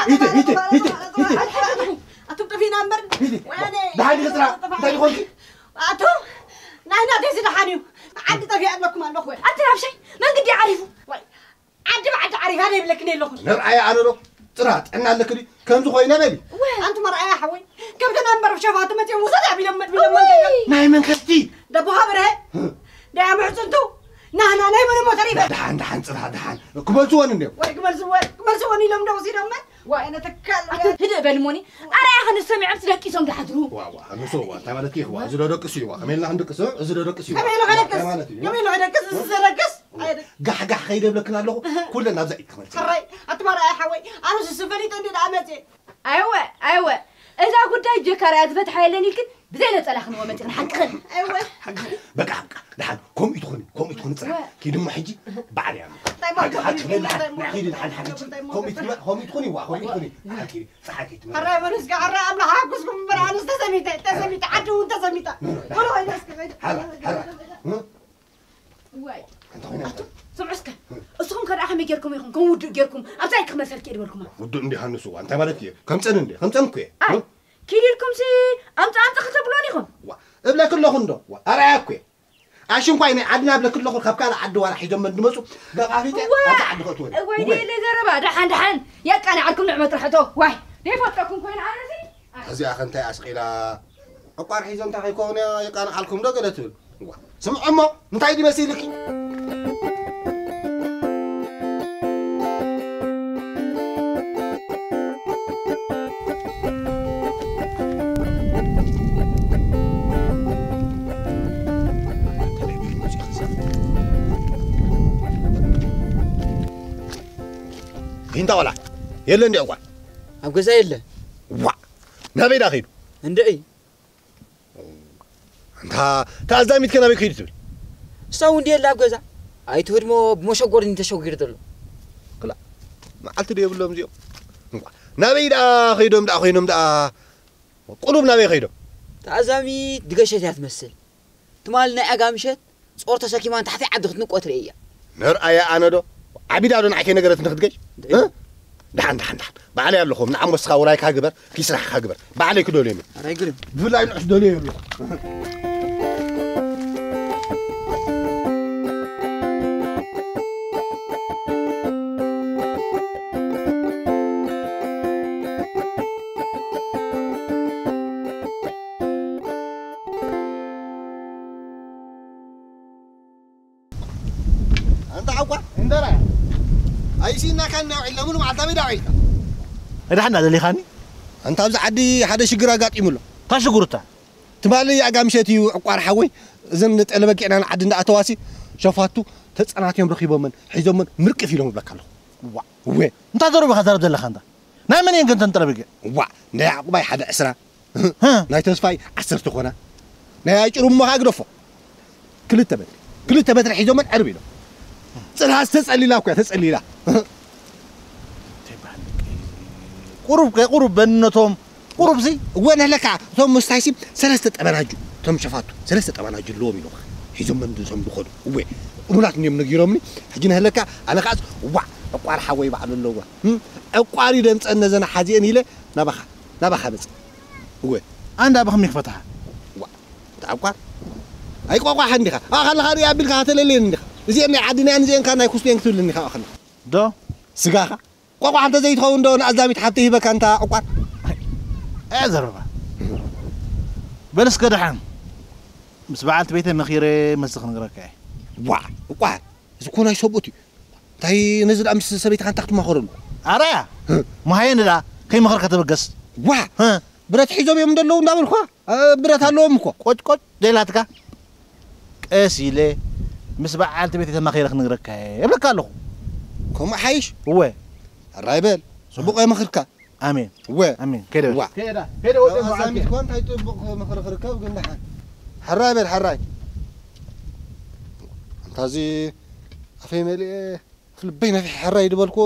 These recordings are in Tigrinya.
ሂቲ፣ ሂቲ፣ ሂቲ፣ ሂቲ። ኣቱም ጠፊእና እምበር ሂቲ። ደሓን ዲኺ ፅራ? እንታይ ይኾንኪ? ኣቱም ናይ ናተይ ዝደሓን እዩ። ዓዲ ጠፊኣ ኣለኩም ኣለኹ። ኣቲ ራብሻይ መንግዲ ዓሪፉ። ዓዲ ብዓዲ ዓሪፋ ዶ ይብለክን ኣለኹ። ንርኣያ ኣነ ዶ? ፅራ ጥዕና ኣለክ ድዩ? ከምዚ ኮይነ በሊ። ኣንቱም ኣርኣያ ሓወይ ከምተን ኣንበር ሸፋቱ መፅኦም ውሰድ ኣቢሎም መድቢሎም መንገዶም ናይ መን ከብቲ? ደቦሃ ብርሀ ደያ ምሕፅንቱ ናህና ናይ መን እሞ ተሪፈ። ደሓን ደሓን ፅራ ደሓን ክመልስወን እንዲዮም። ወይ ክመልስወን ክመልስወን ኢሎም ዶ ወሲዶመ። ዋይ ነተካል ኣቲ ህድእ በል ሞኒ። ኣርኣያ ከንሰሚዖም ትደቂሶም ድሓድሩ። ዋ ዋ ንሱ ዋ እንታይ ማለት ይኽዋ እዚ ዶ ደቅስ እዩ ዋ ከመይ ኢልና ክንደቅስ እዚ ዶ ደቅስ እዩ ዋ ከመይ ኢሉ ከደቅስ እንታይ ማለት እዩ? ከመይ ኢሉ ከደቅስ ዝደቅስ ጋሕጋሕ ከይደብለክን ኣለኹ ኩለን ናብዛ ኢድ ክመልስ ሕራይ ኣትማራ ኣይ ሓወይ ኣነስ ዝፈሊጠ እንዲ ደኣ መፅእ ኣይወ ኣይወ እዛ ጉዳይ ጀካርያ ዝፈትሓ የለን ኢልክን ብዘይ ነፀላ ክንወ መፂኽን ሓቅኽን ኣይወ በቃ በቃ ደሓን ከምኡ ትኾኒ ከምኡ ትኾኒ ፅራ ኪድሞ ሕጂ ባዕል እያ እንታይ ማለት እዩ? እንታይ ማለት እዩ? እንታይ ማለት እዩ? ከምኡ ትኾኒ ከምኡ ትኾኒ ዋ ከምኡ ትኾኒ ሓቂ ፀሓይ ከይትመ ሕራይ በሉ እስከ ሕራይ ኣምላኽ ሓጉስኩም እምበር ኣነስ ተሰሚተ ተሰሚተ ዓዲ እውን ተሰሚታ ወሎ ኮይነ እስከ ከይደ ሕራይ ሕራይ ዋይ ስምዑ እስከ እስኹም ከደኣ ከመይ ጌርኩም ኢኹም ከም ውዱእ ጌርኩም ኣብዛ ክመሰል ክየ ድበልኩማ ውዱእ እንዲ ሃንሱ እዋ እንታይ ማለት እየ ከምፀን እንዲ ከምፀን እኮ እየ ኣይ ኪድ ኢልኩም ሲ ኣምፃ ኣምፃ ክተብሎን ኢኹም እብለክ ኣለኹ እንዶ ኣርኣያ እኮ እየ ኣሽንኳይ ናይ ዓድና እብለክ ኣለኹ ካብ ካልእ ዓዲ ዋላ ሒዞም መን ድመፁ ገፋፊጠ ኣብዛ ዓዲ ከእትወን እዋይ ደለ ዘረባ ደሓን ደሓን የቃንዓልኩም ንዕመ ጥርሕቶ ዋይ ደይፈጠኩም ኮይነ ኣነሲ እዚኣ ከ እንታይ ኣስቒላ ዕቋር ሒዘ እንታይ ከይከውን እያ የቃንዓልኩም ዶ ገለ ትብል እዋ ስምዖ እሞ እንታይ ድመሲልኪ ቢንታ ቆልዓ የለ እንዲ ዕቋር ኣብ ገዛ የለ ዋ ናበይ ዳ ኸይዱ እንድዒ እንታ ተኣዛሚት ከናበይ ከይዱ ትብል እሳ እውን ድየላ ኣብ ገዛ ኣይትህድሞ ብመሸጎር ተሸጒሩ ዘሎ ክላ መዓልቲ ዶ የብሎም እዚኦም እንኳ ናበይ ደኣ ከይዶም ደኣ ኮይኖም ደኣ ቁሩብ ናበይ ከይዶም ተኣዛሚት ድገሸት እያ ትመስል ትማል ናይ ኣጋ ምሸት ጾር ተሰኪማ ንታሕቲ ዓዲ ክትንቆ ትርኢ እያ ነርኣያ ኣነ ዶ ዓቢዳ ዶ ንዓይ ከይነገረትኒ ክትገሽ እ? ደሓን ደሓን ደሓን ባዕለይ ኣለኹም ንዓሞ እስኻ ውራይካ ግበር ኪስራሕካ ግበር ባዕለይ ክደልዮም እየ ኣራይ ግርም ብፍላይ ንዑስ ደልዮ የብሉ ኣንታ ዓቋ እንደራ ኣይሲናካን ዳ ውዒልና ሙሉ መዓልቲ ኣበይ ዳ ውዒልካ እዳሕና ደሊኻኒ ኣንታ ኣብዚ ዓዲ ሓደ ሽግር ኣጋጢሙ ኣሎ እንታይ ሽግሩታ ትማሊ ኣጋምሸት እዩ ዕቋር ሓወይ እዘን ጠለበጊዕና ንዓዲ እንዳኣተዋሲ ሸፋቱ ተጸናትዮም ረኺቦመን ሒዞመን ምርቅፍ ኢሎም ይብለካ ኣለኹ ዋ እወ እንታይ ዘረባ ከዛረብ ዘለኻ እንታ ናይ መን እየን ገንተን ጠለበጊዕ ዋ ናይ ያዕቁባይ ሓደ ዕስራ ናይ ተስፋይ ዓሰርተ ኮና ናይ ኣጭሩ እሞ ግደፎ ክልተ በትሪ ክልተ በትሪ ሒዞመን ዕርብ ኢሎም ፅንሃስ ተፀሊላ እኮ ተፀሊላ ቁሩብ ከ ቁሩብ በንነቶም ቁሩብ ሲ እወ ነህለካ እቶም ምስታይሲ ሰለስተ ጠበናጁ እቶም ሸፋቱ ሰለስተ ጠበናጁ ኣለዎም ኢሎም ሒዞመን ዞም ዝኸዱ እወ እሙናት እንዲዮም ነጊሮምኒ ሕጂ ነህለካ ኣነ ከዓስ ዋዕ ዕቋር ሓወይ ባዕሉ ኣለዋ ዕቋር እዩ ደምፀን ነዘን ሓዚአን ኢለ ናባኻ ናባኻ መፅእ እወ ኣንዳ ብኸም ይክፈትሓ ዋዕ ተዓቋር ኣይቋቋሓ እንዲኻ ኣኸለኻ ሪኣ ኣቢልካ ከተለልየን እንዲኻ እዚአን ናይ ዓድናያን እዚአን ካ ናይ ኩስቴን ክትብል እንዲኻ ኣኸለኻ ዶ ስጋኻ ቋቋሕ እንተ ዘይትኸውን ዶ ንኣዛሚት ሓብቲ ሂበካ እንታ ዕቋር ኣያ ዘረባ በል እስከ ደሓን ምስ በዓልቲ ቤተ መኺረ መስኽ ንግረካ እየ ዋዕ ዕቋር እዚ እኮ ናይ ሰብኡት እዩ እንታይ ነዚ ደኣ ምስ ሰበይትኻ እንታ ክትማኸረሉ ኣራያ መሃየኒ ደኣ ከይመኸርካ ተበገስ ዋ ብረት ሒዞም እዮም እንደለዉ እንዳበልኳ ብረት ኣለዎም እኮ ቆጭቆጭ ዘይላትካ ቀስ ኢለ ምስ በዓልቲ ቤት ተማኺረ ክንግረካ እብለካ ኣለኹ ከምኡ ሓይሽ እወ ሕራይ በል ጽቡቕ የመኽርካ ኣሜን እወ ኣሜን ከደ ዋ ከደ ከደ ወደ ኣዛሚት ኮን ታይ ጽቡቕ ምኽሪ ክርከብ ግን ደሓን ሕራይ በል ሕራይ እንታዚ ኣፈይ መሊኤ ልበይ ነፊሕ ሕራይ ድበልኮ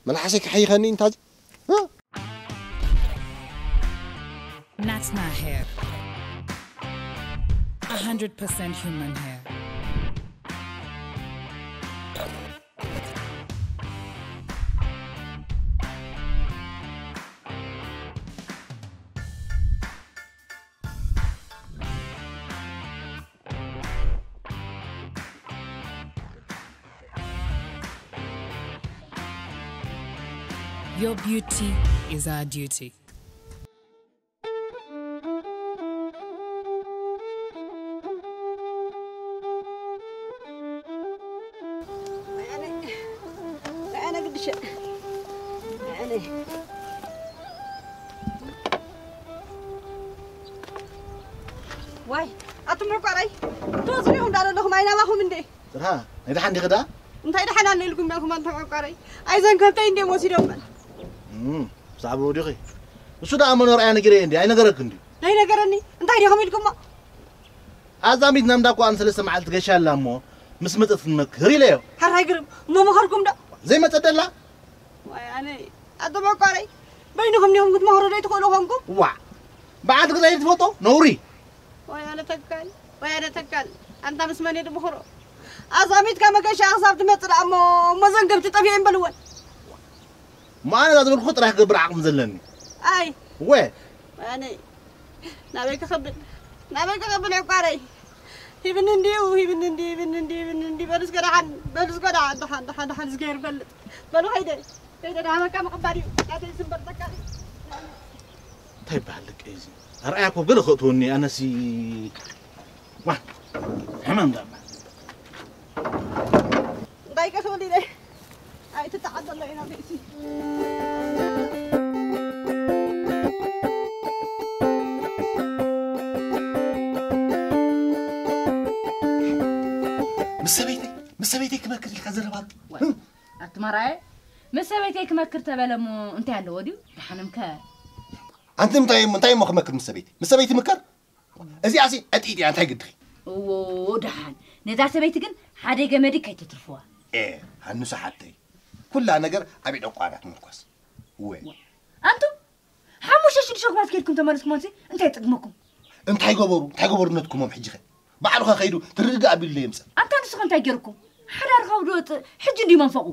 መልሓሰይ ክሓይኸኒ እንታዚ Natna hair. A hundred percent human hair. Your beauty is our duty. ኣነ ግድሸ ኣነ ዋይ ኣቱም ዕቋረይ ትወፅሪኹም ዳ ዘለኹም ኣይናባኹም እንዴ ጥርሃ ናይ ደሓን ዲኺ ደኣ እንታይ ደሓን ኣሎ ኢልኩም ዳኹም ኣንቶም ዕቋረይ ኣይዘን ከብተይ እንዴ ወሲዶመን እም፣ ብዛዕባ ወዲኺ እሱ ደኣ መኖርኣያ ነጊረ እንዲ ኣይነገረክ እንዲ ናይ ነገረኒ እንታይ ዲኹም ኢልኩሞ ኣዛሚት ናምዳ እኮ ኣን ሰለስተ መዓልቲ ገሻ ኣላ እሞ ምስ መፀት ክንመክር ኢለዮ ሓራይ ግርም እሞ መኸርኩም ዶ ዘይመፀት ደላ ዋይ ኣነ ኣቶም ዕቋረይ በይንኹም ዲኹም ክትመኽሩ ዶ ይትኽእሉ ኾንኩም ዋ በዓል ገዛ ትፈልጦ ነውሪ ወይ ኣነ ተካል ወይ ኣነ ተካል ኣንታ ምስ መን እየ ድምኽሮ ኣዛሚትካ መገሻ ክሳብ ትመፅእ ደኣ እሞ እሞ ዘንገብቲ ጠፊኤ ይንበልወን እሞ ኣነ እዛ ዝበልኩ ጥራይ ክገብር ዓቕሚ ዘለኒ ኣይ ወ ኣነ ናበይ ክኸብል ናበይ ክኸብል ዕቋረይ ሂብኒ እንዲዩ ሂብኒ እንዲ ሂብኒ እንዲ ሂብኒ እንዲ በሉ እስከ ደሓን በሉ እስከ ደሓን ደሓን ደሓን ደሓን ዝገይር ፈልጥ በሉ ኸይደ ከይደ ደሃመካ ምቕባል እዩ ናተይ ዝንበር ተካል እዩ እንታይ ይበሃል ደቂ እዚ ኣርኣያ ኮ ገለ ከእትወኒ ኣነሲ ዋ ሕማም ዳ እንታይ ቀስ በል ኢለ ኣይትተዓደሎ ኢና ርእሲ ምስ ሰበይተይ ምስ ሰበይተይ ክመክር ኢልካ ዘረባ ኣሎ ኣቲ መርኣየ ምስ ሰበይተይ ክመክር ተበለ እሞ እንታይ ኣለዎ ድዩ ደሓንምከ ኣንቲ እንታይ እንታይ እሞ ክመክር ምስ ሰበይቲ ምስ ሰበይቲ ምከር እዚኣሲ ዕጢጥ እያ እንታይ ግድኺ እዎ ደሓን ነዛ ሰበይቲ ግን ሓደ ገመዲ ከይትትርፍዋ ኤ ሃንሱ ሓተይ ኩላ ነገር ኣብ ኢድ ዕቋራት ምርኳስ እወ ኣንቱም ሓሙሽተ ሽዱሽተ ኩናት ከድኩም ተመለስኩሞንሲ እንታይ ይጥቅመኩም እንታይ ገበሩ እንታይ ገበሩ ነትኩሞም ሕጂ ኸ ባዕሉ ኸ ከይዱ ትርድእ ኣቢሉ የምፅእ ኣንታ ንስኸ እንታይ ገርኩም ሓዳርካ ውድወጥ ሕጂ እንዲ መንፈቑ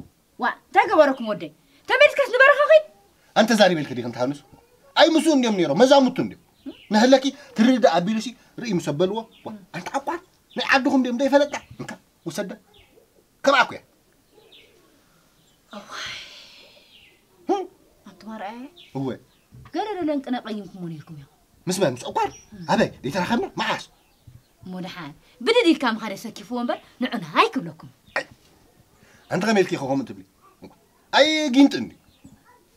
ዋ እንታይ ገበረኩም ወደይ ተመሊስካስ ንበረኻ ኸይድ ኣንተ ዛሪበልክ ዲክ እንተ ሃንሱ ኣይ ምስኡ እንዲዮም ነይሮም መዛሙቱ እንዲዮም ንህለኪ ትርድእ ኣቢሉሲ ርኢ ምስ ኣበልዎ ኣንተ ዓቋር ናይ ዓድኹም እንዲዮም ዘይፈለጥካ እንካ ውሰደ ከምኣኩ እያ ኣንቱም ኣርኣየ እወ ገለ ደለን ቅነ ቀይምኩሞ ነይርኩም ኢኹም ምስ መን ምስ ዕቋር ኣበይ ዘይተራኸብና መዓስ እሞ ደሓን ብድድ ኢልካ ምኻደ ሰኪፍዎ እምበር ንዑና ኣይክብለኩም ኣንቲ ከመይ ኢልኪ ከምኡ ትብሊ ኣይ ጊንጢ እንዲ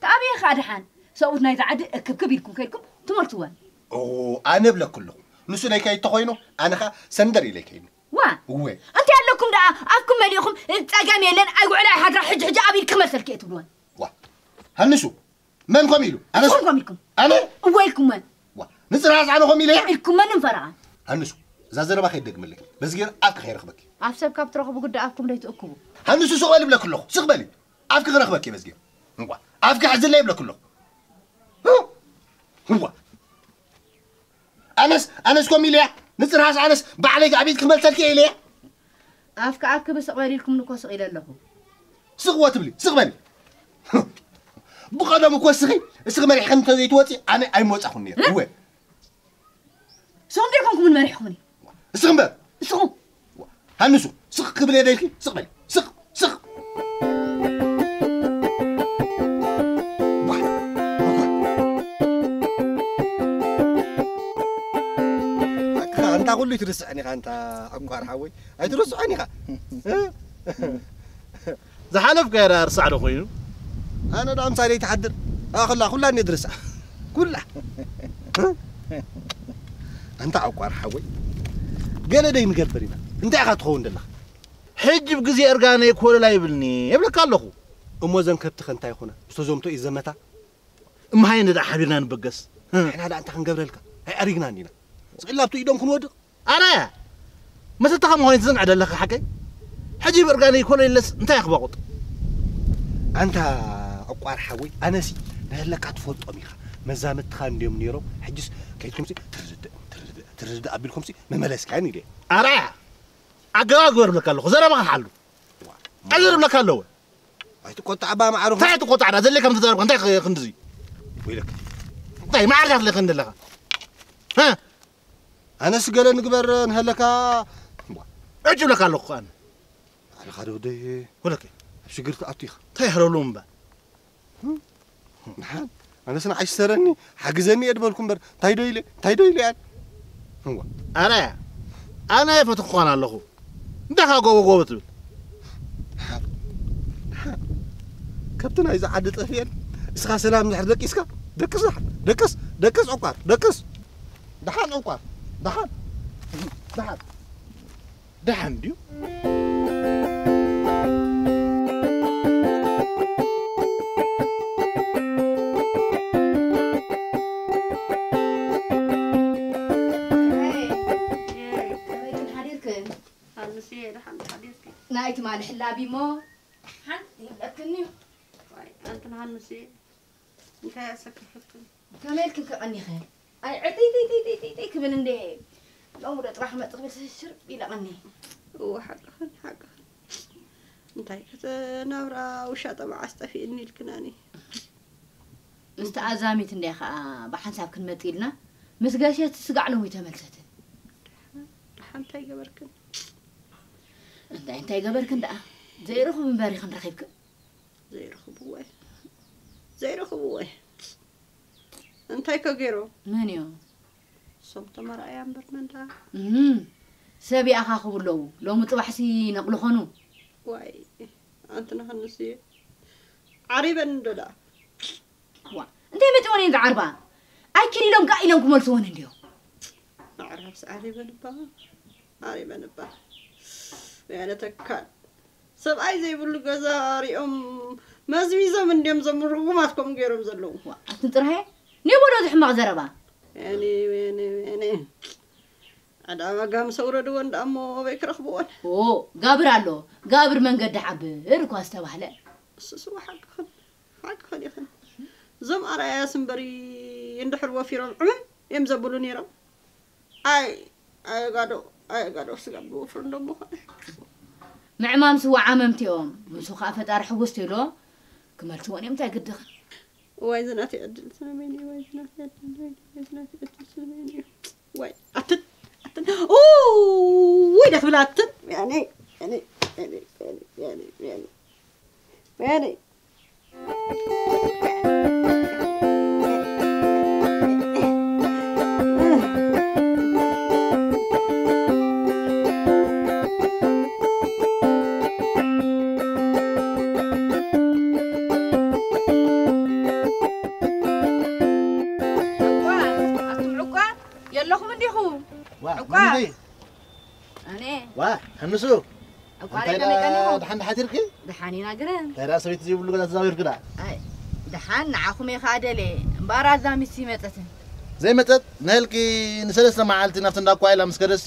ተኣብየ ኸዓ ደሓን ሰብኡት ናይዛ ዓዲ እክብክብ ኢልኩም ከይድኩም ትመልስወን ኣነ እብለኩ ኣለኹ ንሱ ለይካ ይተኾይኑ ኣነ ኸዓ ሰንደር ኢለይ ከይኑ ዋ እወ እንታይ ኣለኩም ደኣ ኣፍኩም መሊእኹም ጸገም የለን ኣይውዕላ ኣይሓድራ ሕጂ ሕጂ ኣብ ኢድ ክመልሰልኪ እየ ትብልወን ዋ ሃንሱ መን ኮም ኢሉ ኣነ ንስኹም ኮም ኢልኩም ኣነ እወ ኢልኩመን ዋ ንፅራስ ኣነ ኮም ኢለ ኢልኩመን ንፈረቓ ሃንሱ እዛ ዘረባ ከይደግመለኪ በዚ ገይር ኣፍኪ ከይረኽበኪ ኣብ ሰብ ካብ ትረኽቡ ግዲ ኣፍኩም ደይትእክቡ ሃንሱ ስቕ በሊ ብለኪ ኣለኹ ስቕ በሊ ኣፍኪ ክረኽበኪ በዚ ገይር እዋ ኣፍኪ ሕዝለይ ብለኪ ኣለኹ እዋ ኣነስ ኣነስ ኮም ኢለያ ንፅራስ ኣነስ ባዕለይ ኣብ ኢድ ክመልሰልኪ እየ ኢለያ ኣፍካ ኣክብ ስቕ በል ኢልኩም ንኮ ስቕ ኢለ ኣለኹ ስቕ ወትብሊ ስቕ በሊ ብቐደም እኮ እስኺ እስኺ መሪሕክን እንተዘይትወፂ ኣነ ኣይመፃኹን ነይረ እወ ስኹም ዘይኮንኩምን መሪሕኹምኒ እስኺ እምበር እስኹም ሃንሱ ስቕ ክብል የደልኪ ስቕ በሊ ስቕ ስቕ ኣንታ ኩሉ ይትርስዐኒ ኢኻ ኣንታ ዕቋር ሓወይ ኣይትርስዖን ኢኻ ዝሓለፍካዮ ደኣ ርሳዕ ዶ ኮይኑ ኣነ ደኣ ምሳለይ ትሓድር ኣኽላ ኩላ እኔ ድርሳ ኩላ ኣንታ ዕቋር ሓወይ ገለ ደይ ንገብር ኢና እንታይ ኢኻ ትኸውን ደለኻ ሕጂ ብግዜ እርጋነይ ኮለል ኣይብልኒ የብለካ ኣለኹ እሞ ዘን ከብትኸ እንታይ ይኾና ዝተዘምቶ እዩ ዘመታ እምሃይ ንዳ ሓቢርና ንበገስ ንሕና ደኣ እንታይ ክንገብረልካ ኣይኣሪግና እንዲና ስቕላ ኣብቲ ኢዶም ክንወድቕ ኣረ መሰተኻ ምዃኑ ትዘንዐ ደለኻ ሓቀይ ሕጂ ብእርጋነይ ኮሎ የለስ እንታይ ክባቑጥ ኣንታ ዕቋር ሓወይ ኣነሲ ንህለካ ትፈልጦም ኢኻ መዛምትኻ እንዲዮም ነይሮም ሕጅስ ከይድኩምሲ ትርድእ ትርድእ ትርድእ ኣቢልኩምሲ መመለስካያን ኢለ ኣረ ኣገባብ ግበር ብለካ ኣለኹ ዘረባኻ ሓሉ ዕዝር ብለካ ኣለወ ኣይትቆጣዕ ኣባ ማዕሩ እንታይ ትቆጣዕ ዳ ዘለ ከም ተዛረብካ እንታይ ክንድዚ ወይለክ እንታይ ማዕርካ ትለክ እንደለኻ ኣነስ ገለ ንግበር ንሃለካ ዕጅ ብለካ ኣለኹ ኣነ ባዕልኻ ዶ ወደይ ወለከ ኣብ ሽግር ትኣቱ ኢኻ እንታይ ይሕረሉ እምበር ንሓን ኣነስ ንዓይ ሰረኒ ሓግዘኒ እየ ድበልኩ እምበር እንታይ ዶ ኢለ እንታይ ዶ ኢለ እያን እዋ ኣነ ኣነ የፈትኩኻን ኣለኹ እንታይ ኻ ጎቦ ጎቦ ትብል ከብቲ ናይዚ ዓዲ ጠፊኤን እስኻ ሰላም ድሕር ደቂስካ ደቅስ ደሓን ደቅስ ደቅስ ዕቋር ደቅስ ደሓን ዕቋር ደሓን ደሓን ደሓን ድዩ ከመይ ግን ሓዲርክን? ኣንስየ ደሓን ሓዲርኪ? ናይ ትማሊ ሕላቢ እሞ ሓንቲ ይብለክኒ እዩ። ዋይ ኣንቲ ሃንስየ እንታይ ኣሰክፈክን? ከመይ ኢልክን ከቐኒኸ? ኣይ ዕጥይጥይጥይጥይ ክብል እንደ ሎሚ ዶ ጥራሕ መጥ ክብል ሽርብ ኢለ ቀኒ። እወ ሓቅኽን ሓቅኽን እንታይ ከተናብራ ውሻጠ መዓስ ጠፊእኒ ኢልክናኒ። ምስቲ ኣዛሚት እንድያ ኸዓ ብሓንሳብ ክንመጥ ኢልና ምስ ገሸት ስጋዕ ሎሚ ተመልሰትን። ደሓን እንታይ ገበርክን? እንታይ እንታይ ገበርክን ደኣ? ዘይረኽቡ እምበር ኢኽን ረኺብክን? ዘይረኽብዎ እየ ዘይረኽብዎ እየ እንታይ ከ ገይሮም? መን እዮም? እሶም ተመርኣያ እምበር መን ደኣ? እም፣ ሰብ ይኣኻኽቡ ኣለዉ። ሎሚ ጽባሕሲ ነቕሉ ኾኑ። ዋይ ኣንቲ ንሃንስ እየ ዓሪበን እንዶ ደኣ ዋ እንታይ መጺወን እየን ዝዓርባ? ኣይኪድ ኢሎም ጋእ ኢሎም ክመልስወን እንድዮም። ኣዕራብስ ዓሪበን እባ ዓሪበን እባ ወያነ ተካል ሰብኣይ ዘይብሉ ገዛ ሪኦም መዝሚዞም እንድዮም ዘምርጉማት ከምኡ ገይሮም ዘለዉ። ዋ ኣትን ጥራሄ ኔቦ ዶ ዝሕማቕ ዘረባ? ወያነ ወያነ ወያነ ዕዳ ዋጋ ምስ ኣውረድወን ደኣ እሞ ኣበይ ክረኽብወን? ኦ ጋብር ኣሎ ጋብር መንገዲ ሓብር እኳ ዝተባህለ። እሱስ እዋ ሓቅኽን ሓቅኽን ኢኽን። እዞም ኣርኣያስ እምበሪ እንድሕር ወፊሮም ዕምም እዮም ዘብሉ ነይሮም። ኣይ ኣየጋዶ ኣየጋዶ ስጋብ ዝወፍሩ እንዶ ምኾነ። ምዕማም ስዋ ዓመምቲ እዮም። ንሱ ኸኣ ፈጣሪ ሕውስ ትብሎ ክመልስዎን እዮም እንታይ ግድኻ። እዋይ ዝናተይ ዕድል ስመመኒ እዋይ ዝናተይ ዕድል ወይኒ እዋይ ዝናተይ ዕድል ስመመኒ እዩ እዋይ ኣትን ኣትን ኡ ወይ ደኽብላ ኣትን ያኔ ያኔ ያኔ ያኔ ያኔ ያኔ ያኔ ዕቋር ኣቱም ዕቋር የለኹም እንዲኹም ዋ ዕቋር ምንድይ? ኣነ ዋ ሕምሱ ዕቋር እንታይ የቀነቀኒኹም ደሓን ሓቲርኪ? ደሓን ኢና ግረ እንታይ ደኣ ሰበይቲ ዘይብሉ ገዛ ተዛዊርኪ ደኣ? ኣይ ደሓን ንዓኹም እየ ከዓ ደልየ እምበኣር ኣዛ ሚስቲ መፀትን ዘይመፀት ንህልኪ ንሰለስተ መዓልቲ ናብቲ እንዳኳ ኢላ ምስ ከደሲ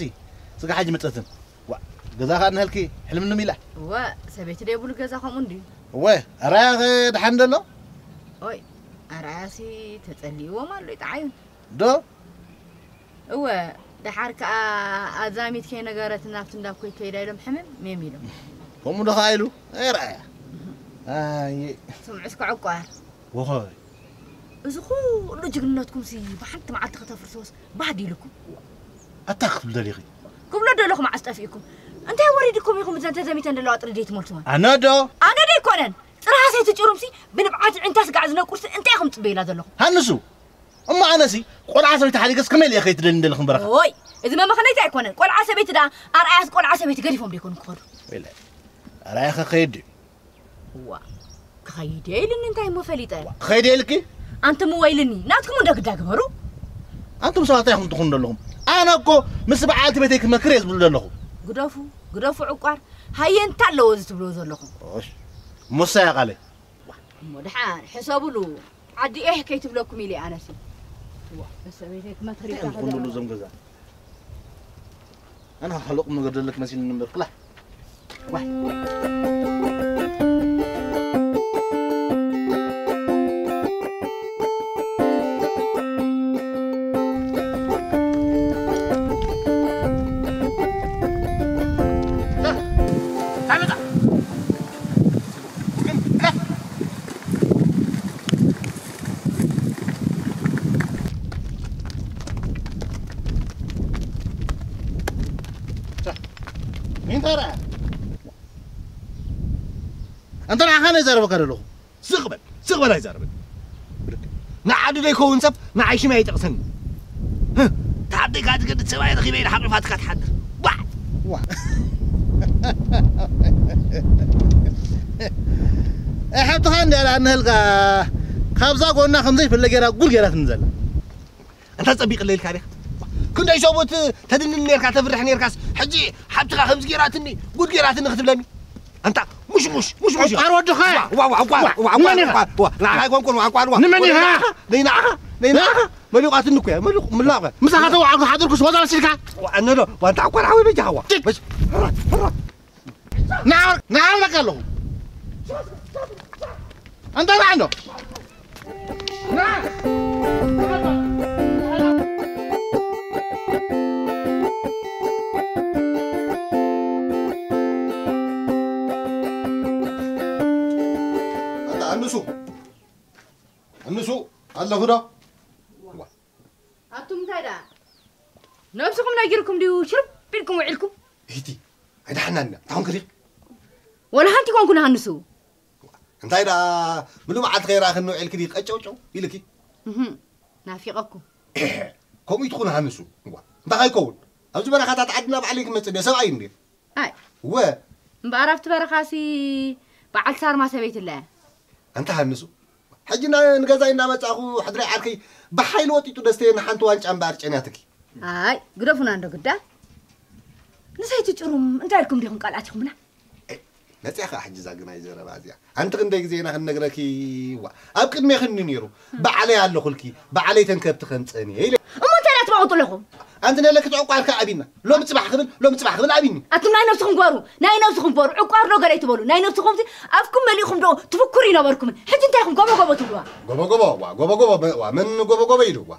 ስጋ ሓጂ መፀትን ዋ ገዛ ከዓ ንህልኪ ሕልምልም ኢላ እወ ሰበይቲ ደይብሉ ገዛ ከምኡ እንድዩ እወ ኣራያ ኸ ደሓን ደሎ? ኦይ ኣራያሲ ተፀሊእዎም ኣሎ ይጠዓዩን ዶ? እወ ደሓር ከኣ ኣዛሚት ከይነገረትና ኣብቲ እንዳ ኮይ ከይዳ ኢሎም ሕምም ሜም ኢሎም። ከምኡ ዶ ከኣ ኢሉ? ኣይረኣያ። ኣየ። ስምዑ እስከ ዕቋር። ወኸይ። እዚ ኩሉ ጅግንነትኩም ሲ ብሓንቲ መዓልቲ ከተፍርስዎስ ባህ ዲልኩም። ኣታ ክትብል ደሊኺ። ክብሎ ደለኹ መዓስ ጠፊእኩም። እንታይ ወሪድኩም ኢኹም እዘን ተዘሚተን ዘለዋ ጥሪ ዘይትመልስወን? ኣነ ዶ? ኣነ ዶ ኣይኮነን። ጽርሃ ሰይቲ ጭሩምሲ ብንብዓት ዕንታ ስጋዕ ዝነቁርሲ እንታይ ኢኹም ትጽበዩላ ዘለኹም? ሃንሱ እሞ ኣነሲ ቆልዓ ሰበይቲ ሓዲገስ ከመይ ኢለ ከይትደልኒ ደለኽን በረኻ? ኦይ እዚ መመኸነይቲ ኣይኮነን። ቆልዓ ሰበይቲ ደኣ ኣርኣያስ ቆልዓ ሰበይቲ ገዲፎም ዶ ይኮኑ ክኸዱ? ወይለ ኣርኣያ ከኸይድ ድዩ? ዋ ክኸይድ እየ ኢልኒ እንታይ እሞ ፈሊጠ? ክኸይድ እየ ኢልኪ? ኣንቱም እወ ኢልኒ ናትኩም እንዶ ግዳ ግበሩ። ኣንቱም ሰባት እንታይ ኢኹም ትኹኑ ደለኹም? ኣነ እኮ ምስ በዓልቲ ቤተይ ክመክር እየ ዝብሉ ደለኹ። ግደፉ ግደፉ ዕቋር ሃየ እንታይ ኣለዎ እዚ ትብልዎ ዘለኹም? እሽ እሞ ንሳ እያ ቃለይ። እሞ ደሓን ሕሰብሉ ዓዲ ኤህ ከይትብለኩም ኢለ ኣነሲ ዋ በሰበይተይ ክመትር እንታይ እዮም ዝኹኑ ደሎ እዞም ገዛ ኣነ ኸ ካልእ ቁምነገር ዘለኪ መሲሉኒ እምበር ክላእ ዋይ ኣንተ ንዓኻ ነዛረበካ ዘለኹ ስቕ በል ስቕ በል ኣይዛረበን ንዓዱ ዘይከውን ሰብ ንዓይ ሽመይ ኣይጠቕሰኒ። ታደይ ካትገድ ሰብኣይ ረኺበ ኢለ ሓቑፋትካ ትሓድር። ዋ! ዋ! ኣይ ሓብትኻ እንዲያ ደኣ ንህልካ ካብዛ ጎና ከም ዘይፍለ ጌራ ጉድ ጌራትኒ ዘላ። ኣንታ ጸቢቕለይ ኢልካ ዲኻ? ክንደይ ሰብኡት ተድንን ኔርካ፣ ተፍርሕ ኔርካስ፣ ሕጂ ሓብትኻ ከምዚ ጌራትኒ፣ ጉድ ጌራትኒ ክትብለኒ? ኣንታ ሙሽሙሽ፣ ሙሽሙሽ። ዕቋር ወድኻ። ዋ፣ ዋ፣ ዋ፣ ዕቋር፣ ዋ፣ ዋ፣ ዕቋር፣ ንመን ኢኻ? ዕቋር፣ ዋ፣ ንዓኻ ኣይኮንኩን፣ ዋ፣ ዕቋር፣ ዋ። ንመን ኢኻ? ነይ ንዓኻ፣ ነይ ንዓኻ፣ ነይ ንዓኻ። መሊቋትኒ እኮ እያ፣ መሊቑ፣ ምላቑ እያ። ምሳኻ ተዋዓልኩ ሓደርኩስ ወዛ መሲልካ? ዋ፣ እነዶ፣ ዋ፣ ኣንታ ዕቋር ሓወይ በጃኻ፣ ዋ። ጭጭ። በጅ፣ ሕራ፣ ሕራ። ንዓ-፣ ንዓ እብለካ ኣለኹ። ኣንታ ንዓ እንዶ። ንዓ። ኣንታ ኣንሱ። ኣንሱ፣ ኣለኹ ዶ? ዋ። ኣቱም እንታይ ደኣ? ነብስኹም ነጊርኩም ድዩ ሽርብ ኢልኩም ውዒልኩም? ሂቲ፣ ኣይደሓናን ኢና። እንታይ ኾንክ ዲኺ? ወላ ሓንቲ ኮንኩን ሃንሱ። እንታይ ደኣ፣ ምሉእ መዓልቲ ከይረኣኽኒ ውዒልኪ ድዩ ቀጨውጨው ኢልኪ? እህም፣ ናፊቐኩም። ኤህ፣ ከምኡ ይትኹን ሃንሱ። እዋ፣ እንታይ ከይከውን? ኣብዚ በረኻታት ዓድና ባዕለይ ክመጽእ ድየ፣ ሰብኣይ እንድየ። ኣይ። እወ። እምበኣር ኣብቲ በረኻሲ በዓል ሳርማ ሰበይቲ ኣላ እያ። ኣንታ ሃንሱ፣ ሕጂ ና-፣ ንገዛይ እናመጻእኹ ሕድሪ ዓርከይ ብሓይሊ ወጢጡ ደስተየኒ ሓንቲ ዋንጫ እምበኣር ጨንያትኪ። ኣይ፣ ግደፉና እንዶ ግዳ። ንሰይቲ ጭሩም እንታይ ኢልኩም ዲኹም ቃል ኣቲኹምና? ኤ፣ መጺኣ ኸኣ ሕጂ እዛ ግናይ ዘረባ እዚኣ። ኣንቲ ክንደይ ግዜ ኢና ክንነግረኪ፣ ዋ፣ ኣብ ቅድሜኽኒ ነይሩ። ባዕለይ ኣለኹልኪ፣ ባዕለይ ተን ከብቲ ከምጸን እየ ኢለ። እሞ እንታይ ደኣ ትባቑጡ ኣለኹም? ኣንቲ ነለኪ ዕቋርካ ኣብይና። ሎሚ ጽባሕ ክብል፣ ሎሚ ጽባሕ ክብል ኣብይኒ። ኣቱም ናይ ነብስኹም ግበሩ፣ ናይ ነብስኹም ግበሩ። ዕቋር ዶ ገለ ኣይትበሉ። ናይ ነብስኹምሲ ኣፍኩም መሊእኹም ዶ ትፍኩሩ ይነበርኩምን። ሕጂ እንታይ ኢኹም ጎቦ ጎቦ ትብሉዋ? ጎቦ ጎቦ፣ ዋ፣ ጎቦ ጎቦ፣ መ-፣ ዋ፣ መን ጎቦ ጎቦ ኢሉ? ዋ፣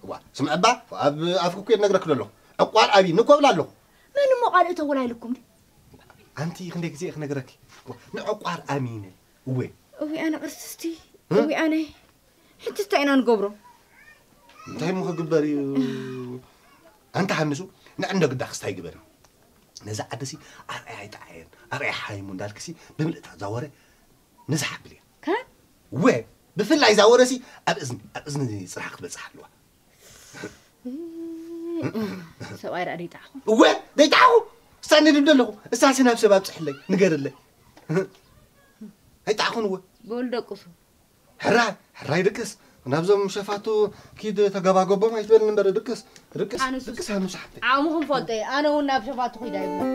ዋ፣ ስምዒ እባ፣ ኣብ ኣፍኪ እኮ እየ ዝነግረኪ ዘለኹ። ዕቋር ኣብይኒ እኮ እብላ ኣለኹ። መን እሞ ቃል እተወላ ኢልኩም ድዩ? ኣንቲ ክንደይ ግዜ እየ ክነግረኪ? ንዕቋር ኣሚነ። እወ። እዊ ኣነ ቅርስቲ፣ እ? እዊ ኣነ። ሕጂ እንታይ ኢና ንገብሮ? እንታይ እሞ ክግበር እዩ? ኣንቲ ሃንሱ፣ ንዕንዶ ግዳ ክስታይ ግበሪ። ነዛ ዓድሲ ኣርኣያ ኣይጠዓየን፣ ኣርኣያ ሓይሙ እንዳልክሲ ብምልእታ እዛ ወረ ንዝሓብል እያ። ከ? እወ፣ ብፍላይ እዛ ወረሲ ኣብ እዝኒ፣ ኣብ እዝኒ ጽናሕ ክትበጽሕ ኣለዋ። ሰብኣይ ደኣ ደይጠዓኹ። እወ፣ ደይጠዓኹ። እሳ ንድም ደለኹ። እሳሲ ናብ ሰብ ኣብጽሕለይ፣ ንገርለይ። ኣይጠዓኹን እወ። በሉ ደቅሱ። ሕራይ፣ ሕራይ ድቅስ። ናብዞም ሸፋቱ ኪድ ተገባገቦም ኣይትበልኒ እምበር ድቅስ፣ ድቅስ፣ ኣነሱስ ድቅስ ሃኑስ ሓፍተይ። ዓቕምኹም ፈልጦ እየ። ኣነ እውን ናብ ሸፋቱ ኪድ ኣይብለኩም።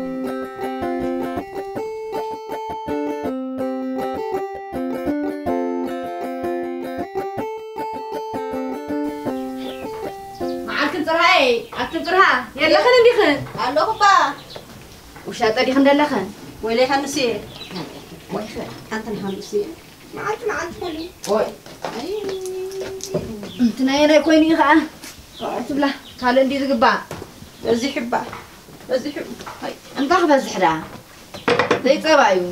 መዓልክን ጽርሃይ፣ ኣትን ጽርሃ፣ የለኽን እንዲኽን? ኣለኹ እባ። ውሻጠ ዲኽን ደለኽን? ወይለይ ሃንስየ። ወይኸ። ኣንተን ሃንስየ። መዓልቲ መዓልቲ ኾኒ። ወይ። ኣይ። እንቲ ናይ ናይ ኮይኑ እዩ ኸዓ። ትብላ፣ ካልእ እንዲዩ ዝግባእ። በዚሑ እባ። በዚሑ። ኣይ፣ እንታይ ክበዝሕ ደኣ? ዘይጸባ እዩ።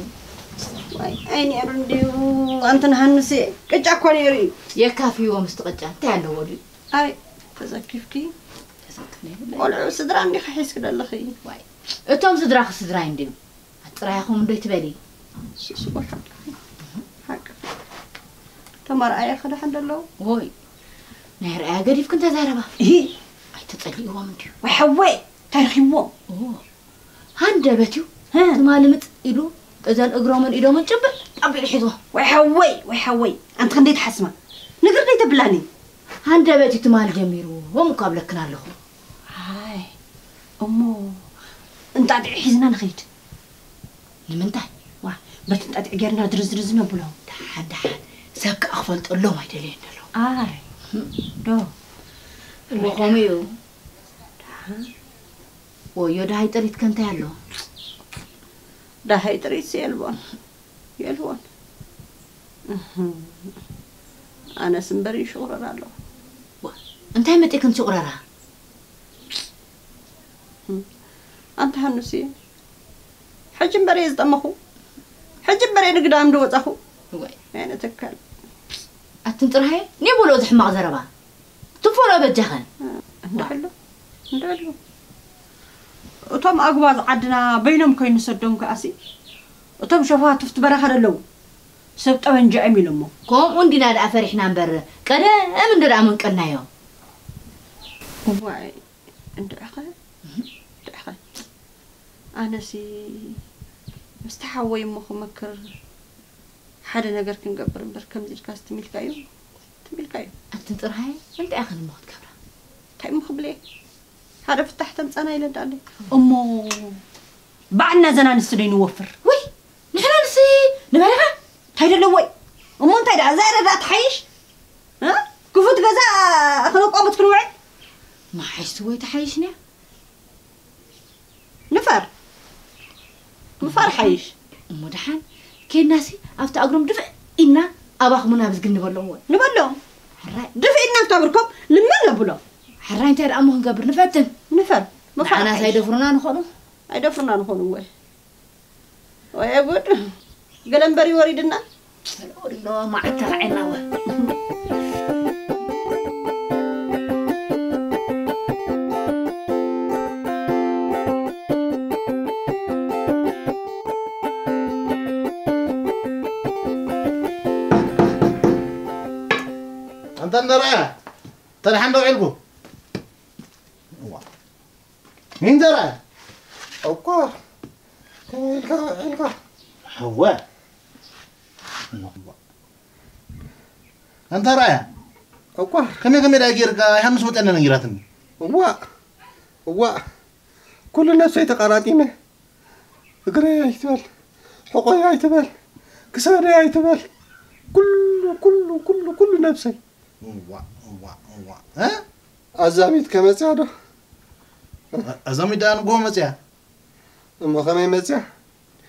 ዋይ፣ ኣይነይሩ እንድዩ፣ ኣንትን ሃንሴ፣ ቅጫ እኮ ነይሩ እዩ። የካፍይዎ ምስቲ ቅጫ፣ እንታይ ኣለዎ ድዩ? ኣይ፣ ተዘኪፍኪ? ተዘክፍኒ የብለይ። ቆልዑ ስድራ እንዲኺ ሒዝኪ ዘለኺ። ዋይ፣ እቶም ስድራኺ ስድራይ እንድዮም። ኣጥራያኹም እንዶ ይትበሊ። ሱስ፣ እኮ ሓቂ። ሓቂ። ተመርኣየ ክደሓን ደለዉ። ዎይ፣ ናይ ርኣያ ገዲፍክን ተዛረባ። እሂ። ኣይተጸሊእዎም እንድዩ። ወይ ሓወይ፣ እንታይ ረኺብዎም? ኦ፣ ሃንደበት እዩ። ሀ። ትማሊ ምጥ ኢሉ እዘን እግሮምን ኢዶምን ጭብጥ ኣቢሉ ሒዝዎ። ወይ ሓወይ፣ ወይ ሓወይ፣ ኣንቲ ክንደይ ትሓስማ? ንግርደይ ተብላኒ። ሃንደበት እዩ ትማሊ ጀሚርዎም እኮ ኣብለክን ኣለኹ። ኣይ፣ እሞ እንጣጢዕ ሒዝና ንኸይድ። ንምንታይ? ዋ፣ በቲ እንጣጢዕ ጌርና ድርዝርዝ ነብሎ። ደሓን፣ ደሓን። ሰብ ከኣ ክፈልጠሎም ኣይደለየን ዘሎ። ኣይ፣ ዶ። እሞ ከምኡ እዩ። ደሓን። ወዮ፣ ደሃይ ጥሪት ከ እንታይ ኣሎ? ደሃይ ጥሪት የልቦን። የልቦን። እህ። ኣነስ እምበር ይሽቑረር ኣለኹ። ዋ፣ እንታይ መጢእክን ትሽቑረራ? ኣንቲ ሃኑሲ፣ ሕጂ እምበር እየ ዝጠመኹ። ሕጂ እምበር እየ ንግዳም ዝወጻኹ። ወይ። ኣይነ ተካል። ኣትን ጥርሃየ፣ ኔ በሎ እዚ ሕማቕ ዘረባ። ትንፈሎ በጃኸ። እንድሕሉ፣ እንድሕሉ። እቶም ኣጉባዝ ዓድና በይኖም ከይንሰዶም ከኣሲ፣ እቶም ሸፋቱፍቲ በረኻ ደለዉ። ሰብ ጠበንጃ እዮም ኢሎሞ። ከምኡ እንዲና ደኣ ፈሪሕና እምበር፣ ቀደም እንዶ ደኣ መንቀልናዮ። እዋይ፣ እንድዕኸ፣ እንድዕኸ። ኣነሲ ምስቲ ሓወይ እሞ ክመክር፣ ሓደ ነገር ክንገብር እምበር፣ ከምዚ ኢልካስ ትም ኢልካዮ፣ ትም ኢልካዮ። ኣቲ ጥራይ እንታይ ኢኽን እሞ ክትገብራ? እንታይ እሞ ክብለ? ሓደ ፍታሕ ተምጻና ኢለ እንዳለ። እሞ ባዕልና ዘና ንስደይ ንወፍር። ወይ ንሕና ንስ ንበረኻ እንታይ ደለዎ? እሞ እንታይ ደኣ እዛ ኢረ ደኣ ትሓይሽ? እ? ክፉት ገዛ ክነቋምት ክንውዕል? መሓይሽቲ ወይ ትሓይሽ ነያ? ንፋር። ንፋር ሓይሽ። እሞ ደሓን ኬድናሲ ኣብቲ ኣግሮም ድፍእ ኢልና ኣባኽሙና ብዝግን ንበሎም ወይ? ንበሎም። ሕራይ። ድፍእ ኢልና ኣብታ ብርኮም ልመን ነብሎም። ሕራይ እንታይ ደኣ እሞ ክንገብር ንፈትን። ንፈር። ንዓናስ ኣይደፍሩና ንኾኑ? ኣይደፍሩና ንኾኑ ወይ? ወይ ጉድ። ገለ እምበር ይወሪድና። ተለወድሎ መዓት ተራዒና ወ። ኣንታ እንተረኣያ ተደሓን ዶ ዒልኩ? እዋ። ሚንተራ። እኳ ከመይ ኢልካ ውዒልካ? ሕወ። ኣንታ ራያ። እኳ ከመይ ከመይ ዳ ጌርካ? ሃምስ መጠን ነጊራትኒ። እዋ እዋ ኩሉ ነብሰይ ተቃራጢመ። እግረይ ኣይትበል፣ ሕቆይ ኣይትበል፣ ክሳደይ ኣይትበል። ኩሉ ኩሉ ኩሉ ኩሉ ነብሰይ። እዋ እዋ እዋ። እ? ኣዛሚት ከመጽያ ዶ? ኣዛሚት ደኣ ንጎ መጽያ። እሞ ከመይ መጽያ?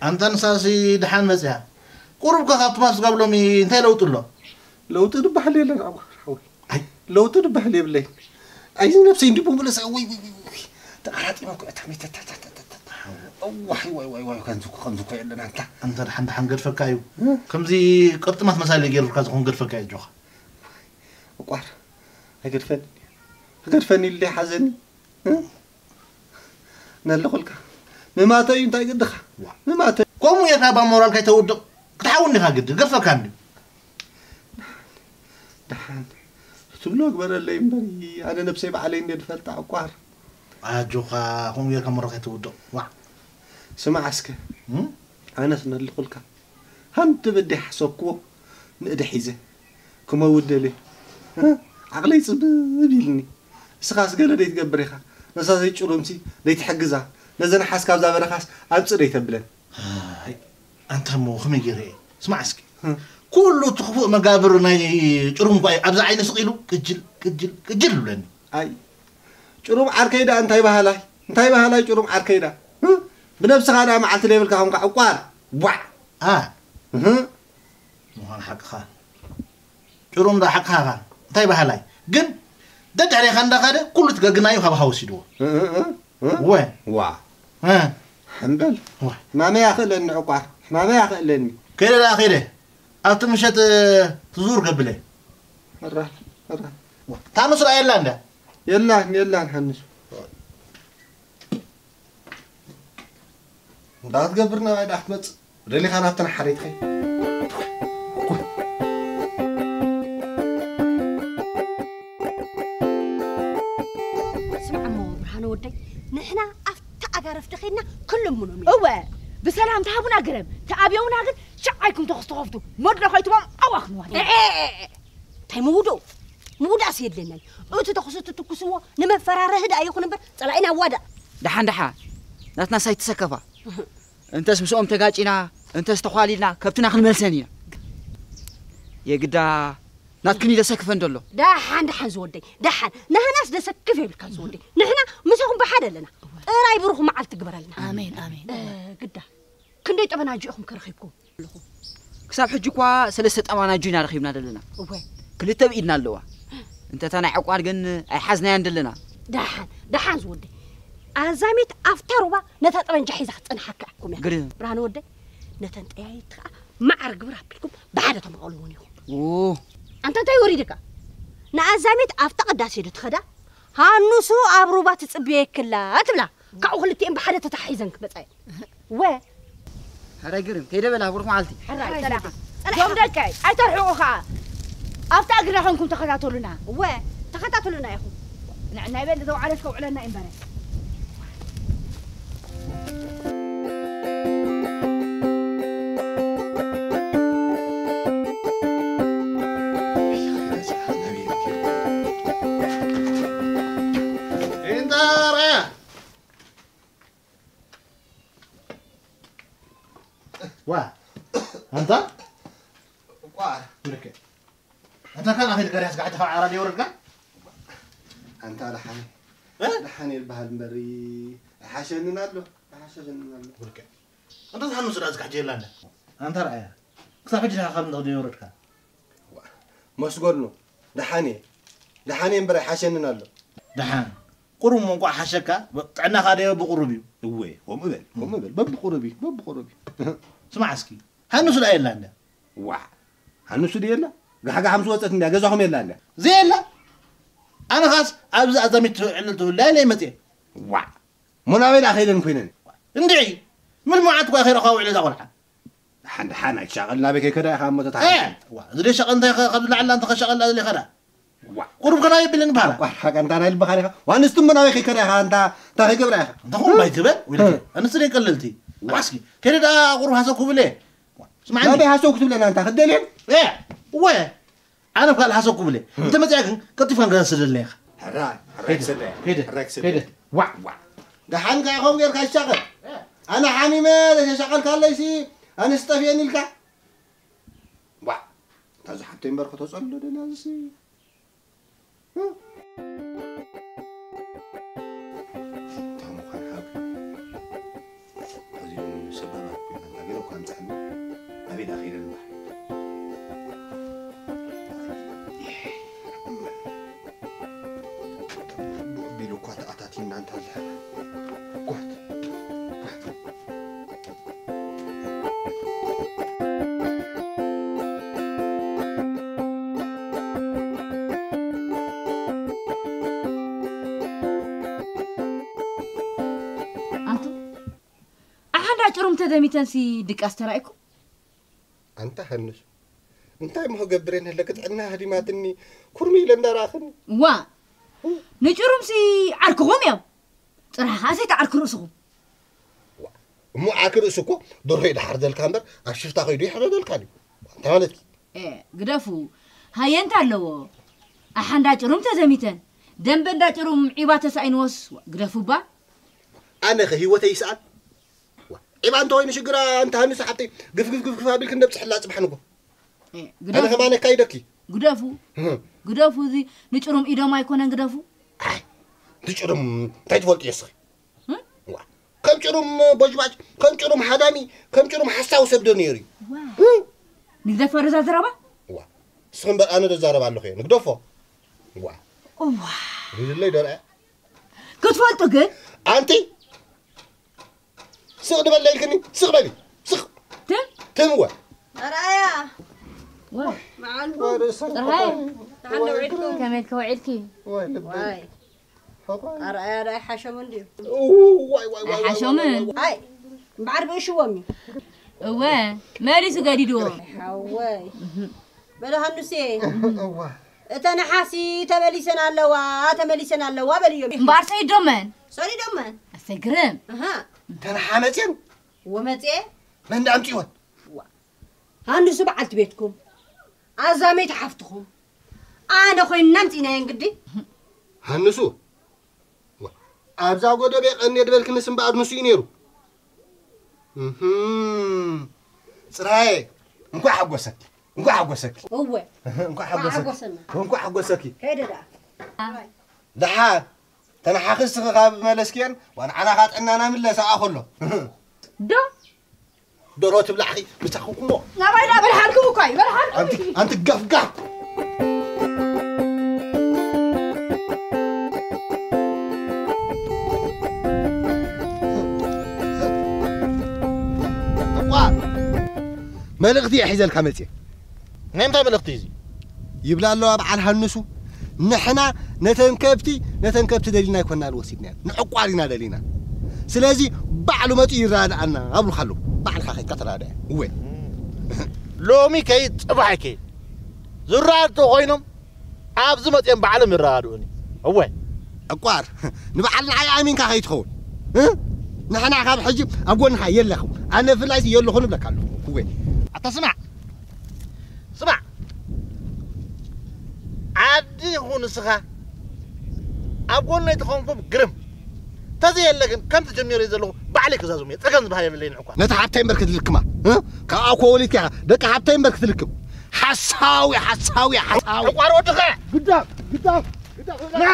ኣንታ ንሳሲ ደሓን መጽያ። ቁሩብ ከ ካብቲ ማስጋ ብሎሚ እንታይ ለውጢ ኣሎ? ለውጢ ዝበሃል የለን ኣቡ ሓወይ። ኣይ። ለውጢ ዝበሃል የብለይን። ኣይዚ ነብሰይ እንዲ ብሙለስ ወይ ወይ ወይ ወይ። ተቃራጢመ እኮ እታ ሚተ ታ ታ ታ ታ ታ። ዋይ ዋይ ዋይ ዋይ ከምዚ እኮ ከምዚ እኮ የለን ኣንታ። ኣንታ ደሓን ደሓን ገድፈካ እዩ። እ? ከምዚ ቅርጥማት መሳሊ ገይሩካ ዝኾን ገድፈካ እዩ ኣጆኻ። እቋር ኣይገድፈኒ። ክገድፈኒ ኢሉ ሓዘኒ። እ? ነልኹልካ። ምማተ እዩ እንታይ ግድኻ? ምማተ። ከምኡ ጌርካ እባ ሞራል ከይተውድቕ ክትሓውን ኢኻ ግዲ። ገድፈካ እንድዩ። ደሓን ትብሎ ግበረለይ እምበር ኣነ ነብሰይ ባዕለይ እንደ ድፈልጣ ዕቋር። ኣጆኻ ከምኡ ጌርካ ሞራል ከይተውድቕ። ዋዕ። ስማዕ እስከ። እም? ኣነስ ነልኹልካ። ሃንደበት ደይሓሰብክዎ ንእደ ሒዘ ክመውት ደልየ። እ? ዓቕለይ ጽብብ ኢልኒ። እስኻስ ገለ ደይትገብር ኢኻ። ነዛ ዘይጭሩምሲ ደይትሕግዛ። ነዘን ሓስ ካብዛ በረኻስ ኣምጽእ ደይተብለን። ኣይ፣ ኣንታ እሞ ከመይ ገይረ እየ? ስማዕ እስኪ። እ። ኩሉ እቲ ክፉእ መጋብር ናይ ጭሩም እኳ እዩ ኣብዚ ዓይነ ስቕ ኢሉ ቅጅል፣ ቅጅል፣ ቅጅል ይብለኒ። ኣይ፣ ጭሩም ዓርከይ ደኣ እንታይ በሃላይ? እንታይ በሃላይ ጭሩም ዓርከይ ደኣ? እ? ብነብስኻ ደኣ መዓልቲ ለይብልካ ኾንካ ዕቋር። ቧዕ። ኣ። እህ። ምዃን ሓቅኻ። ጭሩም ደኣ ሓቅኻ ኢኻ። እንታይ በሃላይ? ግን ደድሕሬኻ እንዳኸደ ኩሉ እቲ ገግናዩ ካባኻ ወሲድዎ። እ፣ እ፣ እ፣ እ። ወ። ዋ። እ። ሕምበል። ወ። ሕማመይ ኣኽእለኒ ዕቋር። ሕማመይ ኣኽእለኒ። ከይደ ደኣ ከይደ። ኣብቲ ምሸት፣ እ፣ ትዙር ከብለ። ሕራ፣ ሕራ። ወ። ታኑስ ደኣ የላ እንዳ? የላን፣ የላን ሓንሱ። እንዳ ክትገብር ናባይ ደኣ ክትመጽእ ደሊኻ ናብተን ሓረይትኸይ። ስምዓሞ ብርሃነ ወደይ፣ ንሕና ኣብታ ኣጋረፍ ደኺድና ክንልምኖም ኢና። እወ፣ ብሰላም ተሃቡና ግረም፣ ተኣብዮምና ግን ሸዓይኩም ተኹስ ተኸፍቱ፣ መድሎ ከይትቦም ኣዋኽንዋ። ኤ፣ ኤ፣ ኤ፣ ኤ፣ እንታይ ምውድኡ? ምውዳእስ የድልየናይ። እቲ ተኹስ እትትኩስዎ ንመፈራርሂ ደኣ ይኹን እምበር ጸላኢና ኣዋዳእ። ደሓን ደሓን፣ ናትናስ ኣይትሰከፋ። እንተስ ምስኦም ተጋጪና፣ እንተስ ተዃሊልና፣ ከብትና ክንመልሰን ኢና። የግዳ ናትክን ኢለ ሰክፈን ደሎ። ደሓን ደሓን ዝወደይ፣ ደሓን። ንህናስ ደሰክፍ የብልካ ዝወደይ። ንሕና ምሳኹም ብሓደ ኣለና። ጥራይ ብሩኽ መዓልቲ ግበረልና። ኣሜን፣ ኣሜን። እ፣ ግዳ። ክንደይ ጠበናጁ ኢኹም ከረኺብኩም? ክሳብ ሕጂ እኳ ሰለስተ ጠባናጁ ኢና ረኺብና ዘለና። እወ። ክልተ ብኢድና ኣለዋ። እንተ እታ ናይ ዕቋር ግን ኣይሓዝናያን ዘለና። ደሓን፣ ደሓን ዝወደይ። ኣዛሚት ኣብታ ሩባ ነታ ጠበንጃ ሒዛ ክትጸንሓካ እያ። ግርም። ብርሃነ ወደይ፣ ነተን ጠያይት ከኣ ማዕረ ግብር ኣቢልኩም ብሓደ ተማቐልዎን ኢኹም። ኦ። ኣንታ እንታይ ወሪድካ? ንኣዛሚት ኣብታ ቅዳሴ ዶ ትኸዳ? ሃኑሱ ኣብ ሩባ ትጽብየክላ ትብላ። ካብኡ ክልቲኤን ብሓደ ተታሒዘን ክመጻ እየን። ወ። ሕራይ ግርም፣ ከይደ በላ፣ ብሩኽ መዓልቲ። ሕራይ፣ ሰላም። እዞም ደቀይ ኣይተርሕቑ ኸዓ ኣብታ እግርና ኾንኩም ተኸታተሉና። እወ፣ ተኸታተሉና ኢኹም። ንዕና ይበል እዞም ዓለስ ከውዕለና እዩ እምበረ። ዋ ኣንታ ቋር ብልክ ኣንታ ካን ኣኺል ከሪያስ ጋሕቲ ካብ ዓራድ የውረድካ ኣንታ ደሓን ደሓን ይልበሃል እምበሪ ኣይሓሸንን ኣሎ ኣይሓሸንን ኣሎ ብልክ ኣንታ ዝሓኑ ስዳ ዝጋሕጂ የላለ ኣንታ ረኣያ ክሳብ ሕጂ ዲኻ ካብ ንቕዲ የውረድካ መስገኑ ደሓን እየ ደሓን እየ እምበር ኣይሓሸንን ኣሎ ደሓን ቁሩብ እሞ እንቋዕ ሓሸካ ጥዕናኻ ደዮ ብቑሩብ እዩ እወ ከምኡ በል ከምኡ በል በብቑሩብ እዩ በብቑሩብ እዩ ስማዕ እስኪ ሃኑስ ደኣ የላ እንድያ ዋዕ ሃኑስ ድየላ ጋሕጋሕ ምስ ወፀት እንድያ ገዛኹም የላ እንድያ ዘየላ ኣነ ኻስ ኣብዚ ኣዛሚት ዕልል ትብላ ኢለ ይመፅየ ዋዕ እሞ ናበይ ደኣ ከይደን ኮይነን እንድዒ ምልሙዓት እኳ ከይረኸባ ውዕለ እዛ ቆልዓ ሓንሓን ኣይትሻቐል ናበይ ከይከዳ ኢኻ እሞ ተታሓ እዚ ደይ ሻቐል እንታይ ኢኻ ካብዚ ላዕላ እንተ ኸሻቐል ኣለ ኸዳ ቁሩብ ከና የብልን በሃላ ቋርሓ ቀንታ ናይ ልብኻ ኢኻ ዋንስቲ እሞ ናበይ ከይከዳ ኢኻ እንታ እንታይ ከይገብራ ኢኻ እንታ ኹም ባይ ትበል ወይለ ኣንስቲ ደይ ቀለልቲ ዋስኪ ከደ ደኣ ቁሩብ ሃሰው ክብለ ስማዕኒ ናበይ ሃሰው ክትብለና እንታ ክትደልየን ወ ኣነ እኳ ልሓሰኩ ብለ እንተ መፅያ ግን ቀልጢፍካ ንገዛ ስደለና ኢኻ ሕራይ ሕራይ ክሰደ ሄደ ሕራይ ክሰደ ሄደ ዋዕ ዋዕ ደሓን ከኣ ከምኡ ጌርካ ይሻቐል ኣነ ሓሚመ ተሸሻቐልካ ኣለይሲ ኣነስ ጠፊኤኒ ኢልካ ዋዕ እታ ዝሓብተይ እምበር ከተፀሎ ደላ ዝሲ ቢሉ እኳ ተኣታቲና እንታለ ጓት ጓት ኣንቱ ኣሓንዳ ጭሩም ተደሚተንሲ ድቃስ ተራእይኩም ኣንታ ሃንሱ እንታይ ሞ ክገብር እየ ነለክ ጥዕና ሃዲማትኒ ኩርሚ ኢለ እንዳረኣኽኒ ዋ ንጭሩምሲ ዓርክኹም እዮም ጥራሕ ከዓ ዘይተዓርክ ርእስኹም እሞ ዓርኪ ርእሲ እኮ ደርሆ ይደሓርደልካ እምበር ኣብ ሽፍታ ከይዱ ይሕረደልካ ድዩ እንታይ ማለት እዩ ግደፉ ሃየ እንተ ኣለዎ ኣሓንዳ ጭሩም ተዘሚተን ደንበ እንዳ ጭሩም ዒባ ተሳኢንዎስ ግደፉ እባ ኣነ ከ ህይወተይ ይስኣን ዒባ እንተኮይኑ ሽግራ እንተ ሃንሱ ሓብተይ ግፍግፍግፍግፍ ኣቢልክ እንደብፅሐላ ፅባሕ ንጎ ኣነ ከማን የካይደኪ ግደፉ ግደፉ እዚ ንጭሩም ኢዶም ኣይኮነን ግደፉ ንጭሩም እንታይ ትፈልጡ የስኺ ከም ጭሩም ቦጅባጅ ከም ጭሩም ሃዳሚ ከም ጭሩም ሓሳዊ ሰብ ዶ ነይሩ እዩ ንግደፎ ርዛ ዘረባ እስኺ እምበር ኣነ ዶ ዛረብ ኣለኹ እየ ንግደፎ እዋ ይድለይ ዶ ርኣ ክትፈልጡ ግን ኣንቲ ስቕ ድበል ኢልክኒ ስቕ በሊ ስቕ ትም ትም ወ ኣርኣያ መዓልኩ ጥርሃይ ከመይ ከውዒልኪ ኣርኣያ ዳ ኣይሓሸምን ድዩ ኣይሓሸምን ኣይ እምበዓር ብእሽዎም እዩ እወ መሊሱ ገዲድዎ ሓወይ በለ ሃኑሴ እተን ሓሲ ተመሊሰን ኣለዋ ተመሊሰን ኣለዋ በልዮም እምበኣር ሰይዶመን ሰሊዶመን ኣሰግርም እሃ ተን ሓመፅን ወመፅኤ መን ኣምፅወን ሃንሱ በዓልቲ ቤትኩም ኣዛመይቲ ሓፍትኹም ኣነ ኮይንና ኣምፂናየን ግዲ ሃንሱ ኣብዛ ጎደብ የቐንየ ድበልክንስ እምበኣር ንሱ እዩ ነይሩ እህም። ፅራየ እንኳዕ ሓጎሰኪ እንኳዕ ሓጎሰኪ እወ እንኳዕ ሓጎሰኪ ሓጎሰና። እንኳዕ ሓጎሰኪ ሄደ ደኣ ደሓር ተነሓኺ እስኺ ካብ መለስክየን ዋንዓና ካ ጥዕናና ምለስ ኣኣ ከሎ ዶ ዶሮ ትብላዕኺ ምሳኹ እሞ ናባይ ዳ በልሓልኩም እኮ እዩ በልሓልኩም ኣንቲ ኣንቲ ጋፍጋፍ እቋ መልእኽቲ እየ ሒዘልካ መፅየ ናይ ምንታይ መልእኽቲ እዩ እዚ ይብላ ኣለዋ በዓል ሃንሱ ንሕና ነተን ከብቲ ነተን ከብቲ ደሊና ኣይኮና ንወሲድና ንዕቋር ኢና ደሊና ስለዚ ባዕሉ መፂኡ ይረዳኣና ኣብሉካ ኣለዉ ባዕልካ ከይድካ ተራዳያ እወ ሎሚ ከይድ ጽባሕ ይከይድ ዝረኣዱ ኮይኖም ኣብዚ መጽኦም ባዕሎም ይረኣድኡኒ። እወ ዕቋር ንበዓል ንዓይ ኣሚንካ ከይትኸውን እ? ንሕና ካብ ሕጂ ኣብ ጎንኻ የለኹም። ኣነ ብፍላይ የለኹን እብለካ ኣለኹ። እወ ኣታ ስማዕ ስማዕ ዓዲ ይኹን ንስኻ ኣብ ጎነይ ተኾንኩም ግርም ተዘየለ ግን ከምቲ ጀሚረ ዘለኹ ባዕለይ ክዛዝሙ እየ። ጸገም ዝበሃል የብለይን ዕቋር። ነታ ሓብተይ እምበር ክትልክማ እ? ካብኣ እኮ ወሊድካ ኢኻ። ደቂ ሓብተይ እምበር ክትልክም ሓሳዊ ሓሳዊ ሓሳዊ ዕቋር ወድኸ ግዳም ግዳም ግዳም ና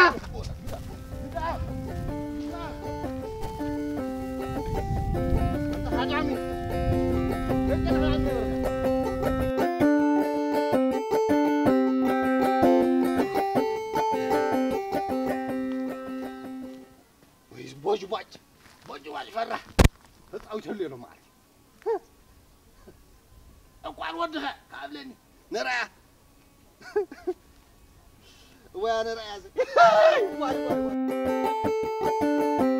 ወይስ ቦጅባጭ ቦጅባጭ ፈራ ተጻዊተሉ የሎ ማለት እዩ። ዕቋር ወድኸ ካብለኒ ንርኣያ እወ ኣነ ርኣያ ዘ- ዋይ ዋይ ዋይ